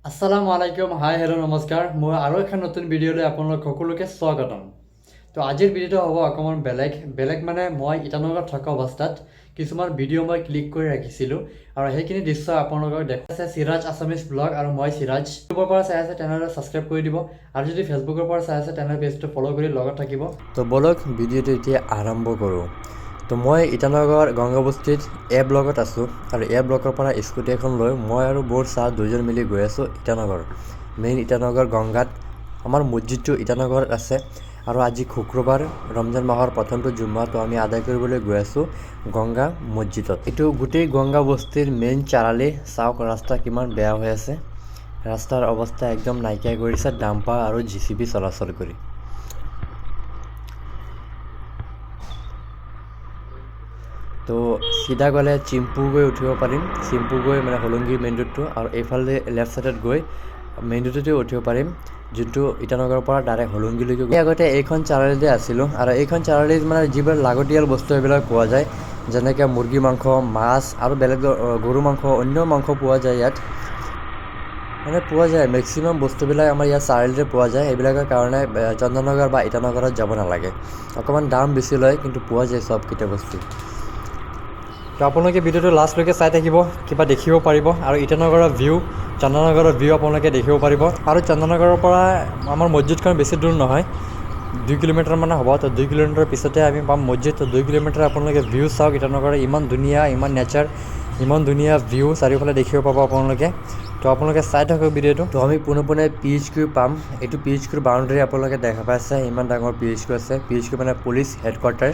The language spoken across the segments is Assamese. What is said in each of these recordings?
আসসালামু আলাইকুম, হাই, হেল্ল', নমস্কাৰ। মই আৰু এখন নতুন ভিডিঅ'লৈ আপোনালোক সকলোকে স্বাগতম। তো আজিৰ ভিডিঅ'টো হ'ব অকণমান বেলেগ বেলেগ। মানে মই ইটানগৰত থকা অৱস্থাত কিছুমান ভিডিঅ' মই ক্লিক কৰি ৰাখিছিলোঁ আৰু সেইখিনি দৃশ্য আপোনালোকক দেখুৱাইছে চিৰাজ আছামিজ ব্লগ আৰু মই চিৰাজ। ইউটিউবৰ পৰা চাই আছে তেনেহ'লে ছাবস্ক্ৰাইব কৰি দিব আৰু যদি ফেচবুকৰ পৰা চাই আছে তেনেহ'লে পেজটো ফ'ল' কৰি লগত থাকিব। তো ব'লক, ভিডিঅ'টো এতিয়া আৰম্ভ কৰোঁ। তো মই ইটানগৰ গংগাবস্তিত এ ব্লকত আছোঁ আৰু এ ব্লকৰ পৰা স্কুটি এখন লৈ মই আৰু মোৰ ছাৰ দুয়োজন মিলি গৈ আছোঁ ইটানগৰ, মেইন ইটানগৰ গংগাত। আমাৰ মছজিদটো ইটানগৰত আছে আৰু আজি শুক্ৰবাৰ, ৰমজান মাহৰ প্ৰথমটো জুম্মা। তো আমি আদায় কৰিবলৈ গৈ আছোঁ গংগা মছজিদত। এইটো গোটেই গংগা বস্তিৰ মেইন চাৰালি। চাওক, ৰাস্তা কিমান বেয়া হৈ আছে। ৰাস্তাৰ অৱস্থা একদম নাইকিয়া কৰিছে ডাম্পাৰ আৰু জিচিবি চলাচল কৰি। তো চিধা গ'লে চিম্পু গৈ উঠিব পাৰিম, চিম্পু গৈ মানে হলংগি মেইন ৰোডটো, আৰু এইফালে লেফ্ট ছাইডত গৈ মেইন ৰোডতে উঠিব পাৰিম, যোনটো ইটানগৰৰ পৰা ডাইৰেক্ট হলংগিলৈকে গৈ। আগতে এইখন চাৰিআলিতে আছিলোঁ আৰু এইখন চাৰিআলিত মানে যিবিলাক লাগতিয়াল বস্তু এইবিলাক পোৱা যায়, যেনেকৈ মুৰ্গী মাংস, মাছ আৰু বেলেগ গৰু মাংস, অন্য মাংস পোৱা যায় ইয়াত। মানে পোৱা যায় মেক্সিমাম বস্তুবিলাক আমাৰ ইয়াত চাৰিআলিতে পোৱা যায়। এইবিলাকৰ কাৰণে চন্দননগৰ বা ইটানগৰত যাব নালাগে। অকণমান দাম বেছি লয়, কিন্তু পোৱা যায় চবকেইটা বস্তু। তো আপোনালোকে ভিডিঅ'টো লাষ্টলৈকে চাই থাকিব, কিবা দেখিব পাৰিব আৰু ইটানগৰৰ ভিউ, চন্দননগৰৰ ভিউ আপোনালোকে দেখিব পাৰিব। আৰু চন্দননগৰৰ পৰা আমাৰ মছজিদখন বেছি দূৰ নহয়, 2 কিলোমিটাৰ মানে হ'ব। তো 2 কিলোমিটাৰ পিছতে আমি পাম মছজিদ। তো 2 কিলোমিটাৰ আপোনালোকে ভিউ চাওক ইটানগৰৰ। ইমান ধুনীয়া, ইমান নেচাৰ, ইমান ধুনীয়া ভিউ চাৰিওফালে দেখিব পাব আপোনালোকে। তো আপোনালোকে চাই থাকক ভিডিঅ'টো। তো আমি পোনে পোনে পিএইচকিউ পাম। এইটো পিএইচকিউৰ বাউণ্ডেৰী আপোনালোকে দেখা পাইছে। ইমান ডাঙৰ পিএইচকিউ আছে। পিএইচকিউ মানে পুলিচ হেডকোৱাৰ্টাৰ।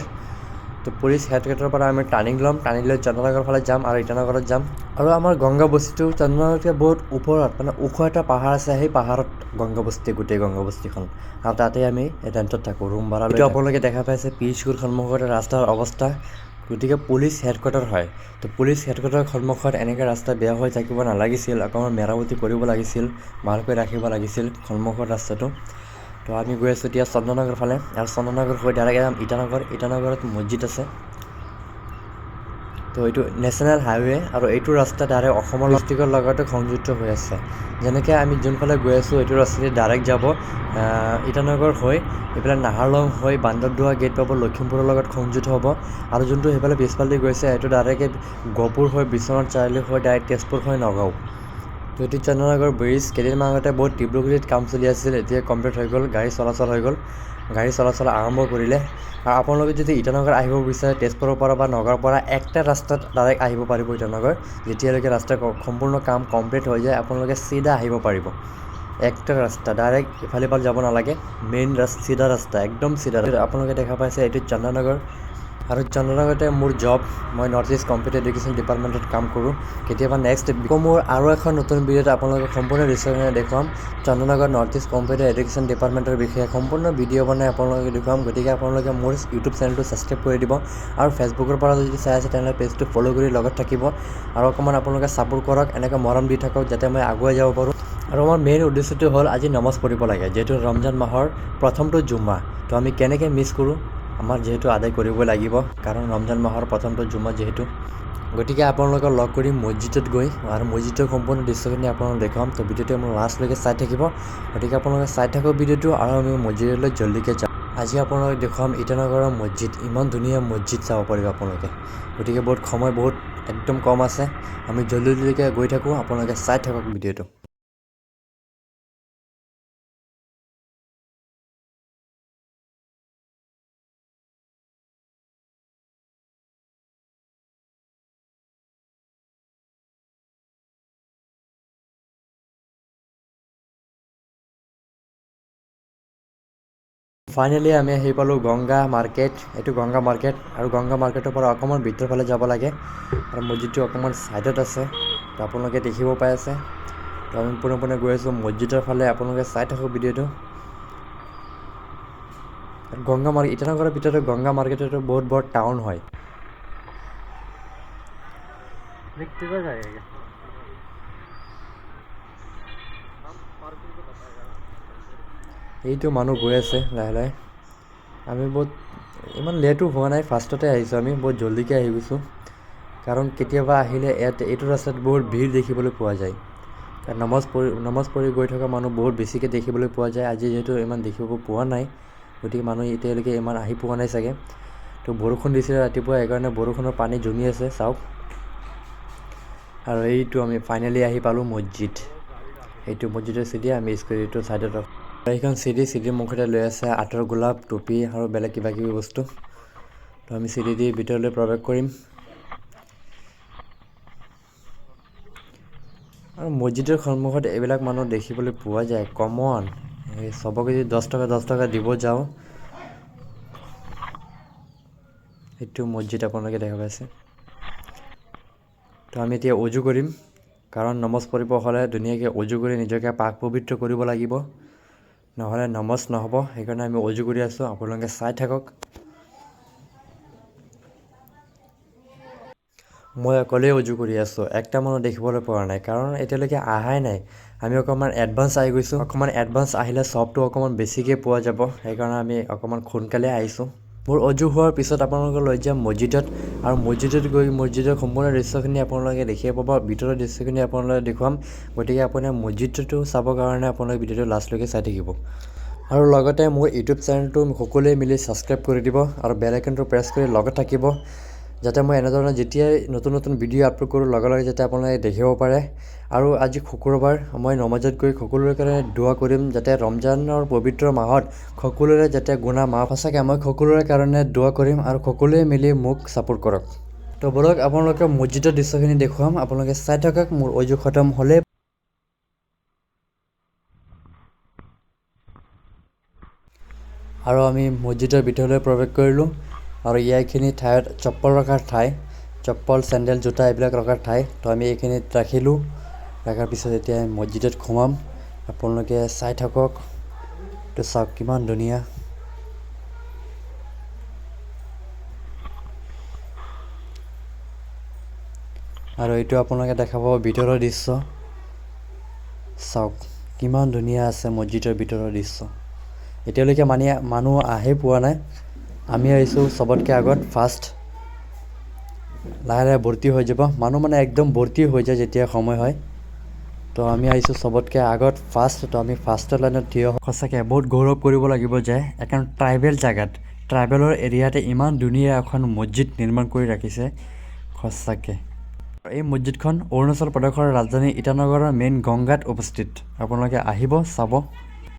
তো পুলিচ হেডকোৱাৰ্টাৰৰ পৰা আমি টাৰ্ণিং ল'ম, টাৰ্ণিং লৈ চন্দননগৰ ফালে যাম আৰু ইটানগৰত যাম। আৰু আমাৰ গংগা বস্তিটো চন্দননগৰতকৈ বহুত ওপৰত, মানে ওখ এটা পাহাৰ আছে, সেই পাহাৰত গংগা বস্তি, গোটেই গংগা বস্তিখন। আৰু তাতে আমি ৰেণ্টত থাকোঁ, ৰুম ভাড়া লৈ। এইটো আপোনালোকে দেখা পাইছে পিএইচকিউৰ সন্মুখত ৰাস্তাৰ অৱস্থা। গতিকে পুলিচ হেডকোৱাৰ্টাৰ হয়, তো পুলিচ হেডকোৱাৰ্টাৰৰ সন্মুখত এনেকৈ ৰাস্তা বেয়া হৈ থাকিব নালাগিছিল। অকণমান মেৰামতি কৰিব লাগিছিল, ভালকৈ ৰাখিব লাগিছিল সন্মুখৰ ৰাস্তাটো। তো আমি গৈ আছোঁ এতিয়া চন্দননগৰ ফালে আৰু চন্দননগৰ হৈ ডাইৰেক্ট যাম ইটানগৰ। ইটানগৰত মছজিদ আছে। তো এইটো নেশ্যনেল হাইৱে আৰু এইটো ৰাস্তা ডাইৰেক্ট অসমৰ ডিষ্ট্ৰিক্টৰ লগতে সংযুক্ত হৈ আছে। যেনেকৈ আমি যোনফালে গৈ আছোঁ, এইটো ৰাস্তাদি ডাইৰেক্ট যাব ইটানগৰ হৈ এইফালে নাহাৰলং হৈ বান্দৰদোৱা গেট পাব, লখিমপুৰৰ লগত সংযুক্ত হ'ব। আৰু যোনটো সেইফালে পিছফালেদি গৈছে, সেইটো ডাইৰেক্ট গহপুৰ হৈ, বিশ্বনাথ চাৰিআলি হৈ ডাইৰেক্ট তেজপুৰ হৈ নগাঁও। তো এইটো চন্দননগৰ ব্ৰিজ। কেইদিনমান আগতে বহুত তীব্ৰ গতিত কাম চলি আছিল, এতিয়া কমপ্লিট হৈ গ'ল, গাড়ী চলাচল হৈ গ'ল, গাড়ী চলাচল আৰম্ভ কৰিলে। আৰু আপোনালোকে যদি ইটানগৰ আহিব বিচাৰে তেজপুৰৰ পৰা বা নগাঁৱৰ পৰা, একটা ৰাস্তাত ডাইৰেক্ট আহিব পাৰিব ইটানগৰ। যেতিয়ালৈকে ৰাস্তা সম্পূৰ্ণ কাম কমপ্লিট হৈ যায়, আপোনালোকে চিধা আহিব পাৰিব। একটা ৰাস্তা, ডাইৰেক্ট ইফালে ইফালে যাব নালাগে। মেইন ৰাস্তা, চিধা ৰাস্তা, একদম চিধা। আপোনালোকে দেখা পাইছে এইটো চন্দননগৰ আৰু চন্দননগৰতে মোৰ জব। মই নৰ্থ ইষ্ট কম্পিউটাৰ এডুকেশ্যন ডিপাৰ্টমেণ্টত কাম কৰোঁ। কেতিয়াবা নেক্সট মোৰ আৰু এখন নতুন ভিডিঅ'ত আপোনালোকক সম্পূৰ্ণ দৃশ্যখিনি দেখুৱাম। Chandannagar north east computer education ডিপাৰ্টমেণ্টৰ বিষয়ে সম্পূৰ্ণ ভিডিঅ' বনাই আপোনালোকে দেখুৱাম। গতিকে আপোনালোকে মোৰ ইউটিউব চেনেলটো ছাবস্ক্ৰাইব কৰি দিব আৰু ফেচবুকৰ পৰা যদি চাই আছে, তেনেহ'লে পেজটো ফ'ল' কৰি লগত থাকিব আৰু অকণমান আপোনালোকে ছাপোৰ্ট কৰক, এনেকৈ মৰম দি থাকক, যাতে মই আগুৱাই যাব পাৰোঁ। আৰু আমাৰ মেইন উদ্দেশ্যটো হ'ল আজি নামাজ পঢ়িব লাগে, যিহেতু ৰমজান মাহৰ প্ৰথমটো জুম্মা। তো আমি কেনেকৈ মিছ কৰোঁ? আমাৰ যিহেতু আদায় কৰিব লাগিব, কাৰণ ৰমজান মাহৰ প্ৰথমটো জুম্মা যিহেতু। গতিকে আপোনালোকক লগ কৰিম মছজিদত গৈ আৰু মছজিদৰ সম্পূৰ্ণ দৃশ্যখিনি আপোনালোকক দেখুৱাম। তো ভিডিঅ'টো মোৰ লাষ্টলৈকে চাই থাকিব। গতিকে আপোনালোকে চাই থাকক ভিডিঅ'টো আৰু আমি মছজিদলৈ জল্দিকৈ যাম। আজি আপোনালোকক দেখুৱাম ইটানগৰৰ মছজিদ। ইমান ধুনীয়া মছজিদ চাব পাৰিব আপোনালোকে। গতিকে বহুত সময় বহুত একদম কম আছে, আমি জল্দি জল্দিকৈ গৈ থাকোঁ। আপোনালোকে চাই থাকক ভিডিঅ'টো। ফাইনেলি আমি আহি পালোঁ গংগা মাৰ্কেট। এইটো গংগা মাৰ্কেট আৰু গংগা মাৰ্কেটৰ পৰা অকণমান ভিতৰৰ ফালে যাব লাগে আৰু মছজিদটো অকণমান ছাইডত আছে। তো আপোনালোকে দেখিব পাই আছে। তো আমি পোনে পোনে গৈ আছোঁ মছজিদৰ ফালে। আপোনালোকে চাই থাকক ভিডিঅ'টো। গংগা মাৰ্কেট, ইটানগৰৰ ভিতৰত গংগা মাৰ্কেটতো বহুত বৰ টাউন হয়। এইটো মানুহ গৈ আছে লাহে লাহে। আমি বহুত ইমান লেটো হোৱা নাই, ফাৰ্ষ্টতে আহিছোঁ। আমি বহুত জল্দিকৈ আহি গৈছোঁ, কাৰণ কেতিয়াবা আহিলে ইয়াত এইটো ৰাস্তাত বহুত ভিৰ দেখিবলৈ পোৱা যায়। নমাজ পঢ়ি গৈ থকা মানুহ বহুত বেছিকৈ দেখিবলৈ পোৱা যায়। আজি যিহেতু ইমান দেখিব পোৱা নাই, গতিকে মানুহ এতিয়ালৈকে ইমান আহি পোৱা নাই চাগে। তো বৰষুণ দিছিলে ৰাতিপুৱা, সেইকাৰণে বৰষুণৰ পানী জমি আছে, চাওক। আৰু এইটো আমি ফাইনেলি আহি পালোঁ মছজিদ। এইটো মছজিদৰ চিৰি, আমি স্কুটিটো ছাইডত ৰাখোঁ। এইখন চিৰি, চিৰিৰ মুখতে লৈ আছে আতৰ, গোলাপ, টুপি আৰু বেলেগ কিবা কিবি বস্তু। তো আমি চিৰি দি ভিতৰলৈ প্ৰৱেশ কৰিম। আৰু মছজিদৰ সন্মুখত এইবিলাক মানুহ দেখিবলৈ পোৱা যায়, কমন। এই চবকে যদি 10 টকা 10 টকা দিব যাওঁ। এইটো মছজিদ আপোনালোকে দেখা পাইছে। তো আমি এতিয়া অজু কৰিম, কাৰণ নমাজ পঢ়িব হ'লে ধুনীয়াকৈ অজু কৰি নিজকে পাক পবিত্ৰ কৰিব লাগিব, নহ'লে নমাজ নহ'ব। সেইকাৰণে আমি অজু কৰি আছোঁ, আপোনালোকে চাই থাকক। মই অকলেই অজু কৰি আছোঁ, একটা মানুহ দেখিবলৈ পোৱা নাই, কাৰণ এতিয়ালৈকে অহাই নাই। আমি অকণমান এডভান্স আহি গৈছোঁ। অকণমান এডভান্স আহিলে চবটো অকণমান বেছিকৈ পোৱা যাব, সেইকাৰণে আমি অকণমান সোনকালে আহিছোঁ। মোৰ অজু হোৱাৰ পিছত আপোনালোকক লৈ যাম মছজিদত আৰু মছজিদত গৈ মছজিদৰ সম্পূৰ্ণ দৃশ্যখিনি আপোনালোকে দেখিয়ে পাব। ভিতৰৰ দৃশ্যখিনি আপোনালোকে দেখুৱাম। গতিকে আপোনাৰ মছজিদটো চাবৰ কাৰণে আপোনালোকে ভিডিঅ'টো লাষ্টলৈকে চাই থাকিব আৰু লগতে মোৰ ইউটিউব চেনেলটো সকলোৱে মিলি ছাবস্ক্ৰাইব কৰি দিব আৰু বেল আইকনটো প্ৰেছ কৰি লগত থাকিব, যাতে মই এনেধৰণৰ যেতিয়াই নতুন নতুন ভিডিঅ' আপলোড কৰোঁ, লগে লগে যাতে আপোনালোকে দেখিব পাৰে। আৰু আজি শুক্ৰবাৰ, মই নমাজত গৈ সকলোৰে কাৰণে দোৱা কৰিম, যাতে ৰমজানৰ পবিত্ৰ মাহত সকলোৰে যাতে গুনাহ মাফ। সঁচাকৈ মই সকলোৰে কাৰণে দোৱা কৰিম আৰু সকলোৱে মিলি মোক ছাপোৰ্ট কৰক। তো ব'লক, আপোনালোকে মছজিদৰ দৃশ্যখিনি দেখুৱাম, আপোনালোকে চাই থাকক। মোৰ অজু খতম হ'লে আৰু আমি মছজিদৰ ভিতৰলৈ প্ৰৱেশ কৰিলোঁ। আৰু এইখিনি ঠাইত চপ্পল ৰখাৰ ঠাই, চপ্পল, চেণ্ডেল, জোতা এইবিলাক ৰখাৰ ঠাই। তো আমি এইখিনিত ৰাখিলোঁ। ৰখাৰ পিছত এতিয়া মছজিদত সোমাম, আপোনালোকে চাই থাকক। তো চাওক, কিমান ধুনীয়া। আৰু এইটো আপোনালোকে দেখা পাব ভিতৰৰ দৃশ্য। চাওক, কিমান ধুনীয়া আছে মছজিদৰ ভিতৰৰ দৃশ্য। এতিয়ালৈকে মানে মানুহ আহি পোৱা নাই। আমি আহিছোঁ চবতকৈ আগত, ফাৰ্ষ্ট। লাহে লাহে ভৰ্তি হৈ যাব মানুহ, মানে একদম ভৰ্তি হৈ যায় যেতিয়া সময় হয়। তো আমি আহিছোঁ চবতকৈ আগত, ফাৰ্ষ্ট। তো আমি ফাৰ্ষ্টৰ লাইনত থিয়। সঁচাকৈ বহুত গৌৰৱ কৰিব লাগিব যে এখন ট্ৰাইবেল জেগাত, ট্ৰাইবেলৰ এৰিয়াতে ইমান ধুনীয়া এখন মছজিদ নিৰ্মাণ কৰি ৰাখিছে সঁচাকৈ। এই মছজিদখন অৰুণাচল প্ৰদেশৰ ৰাজধানী ইটানগৰৰ মেইন গংগাত অৱস্থিত। আপোনালোকে আহিব, চাব।